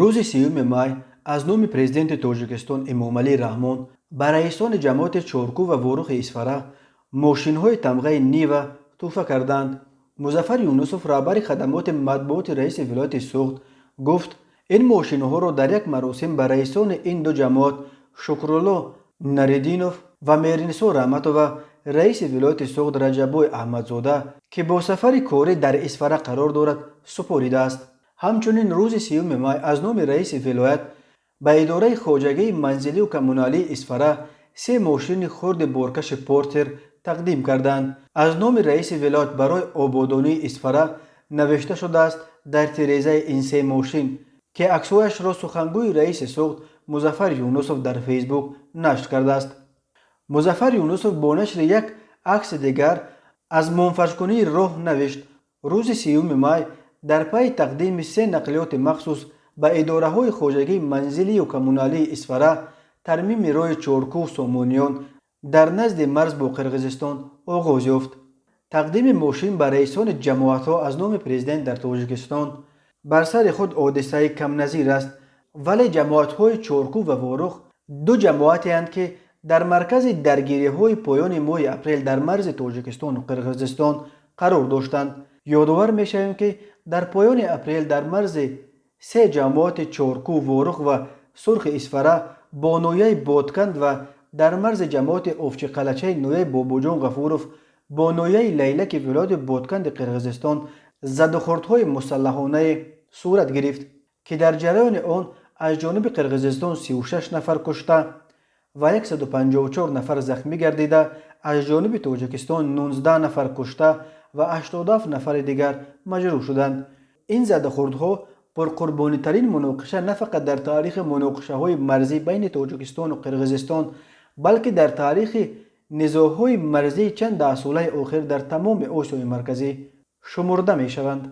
Рӯзи 30-уми май аз номи Президенти Тоҷикистон Эмомалӣ Раҳмон ба раисони ҷамоати Чоркӯ ва Ворухи Исфара мошинҳои тамғаи Нива тӯҳфа карданд. Музаффар Юнусов, раҳбари хадамоти матбуоти раиси вилояти Суғд, гуфт, ин мошинҳоро дар як маросим ба раисони ин ду ҷамоат Шукрулло Нариддинов ва Меҳринисо Раҳматова раиси вилояти Суғд Раҷаббой Аҳмадзода, ки бо сафари корӣ дар Исфара қарор дорад, супоридааст. Ҳамчунин рӯзи 30-уми май аз номи раиси вилоят ба идораи хоҷагии манзилию коммуналии Исфара се мошини хурди боркаши Портер тақдим карданд. Аз номи раиси вилоят барои ободонии Исфара навишта шудааст дар тирезаи ин се мошин, ки аксҳояшро сухангӯи раиси Суғд Музаффар Юнусов дар Фейсбук нашр кардааст. Музаффар Юнусов бо нашри як акси дигар аз монфаршкунии роҳ навишт: рӯзи 30-уми май дар пайи тақдими се нақлиёти махсус ба идораҳои хоҷагии манзилию коммуналии Исфара тармими роҳи Чоркӯ Сомониён дар назди марз бо Қирғизистон оғоз ёфт. Тақдими мошин ба раисони ҷамоатҳо аз номи президент дар Тоҷикистон бар сари худ ҳодисаи камназир аст, вале ҷамоатҳои Чоркӯ ва Ворух ду ҷамоатеанд, ки дар маркази даргириҳои поёни моҳи апрел дар марзи Тоҷикистону Қирғизистон қарор доштанд. Ёдовар мешавем, ки дар поёни апрел дар марзи се ҷамоати Чоркӯ, Ворух ва Сурхи Исфара бо ноҳияи Бодканд ва дар марзи ҷамоати Овчиқалачаи ноҳияи Бобоҷон Ғафуров бо ноҳияи Лайлаки вилояти Бодканди Қирғизистон задухӯрдҳои мусаллаҳонае сурат гирифт, ки дар ҷараёни он аз ҷониби Қирғизистон 36 нафар кушта ва 154 нафар захмӣ гардида, аз ҷониби Тоҷикистон 19 нафар кушта ва 87 нафари дигар маҷрӯҳ шуданд. Ин задухӯрдҳо пурқурбонитарин муноқиша на фақат дар таърихи муноқишаҳои марзӣ байни Тоҷикистону Қирғизистон, балки дар таърихи низоъҳои марзии чанд даҳсолаи охир дар тамоми Осиёи Марказӣ шумурда мешаванд.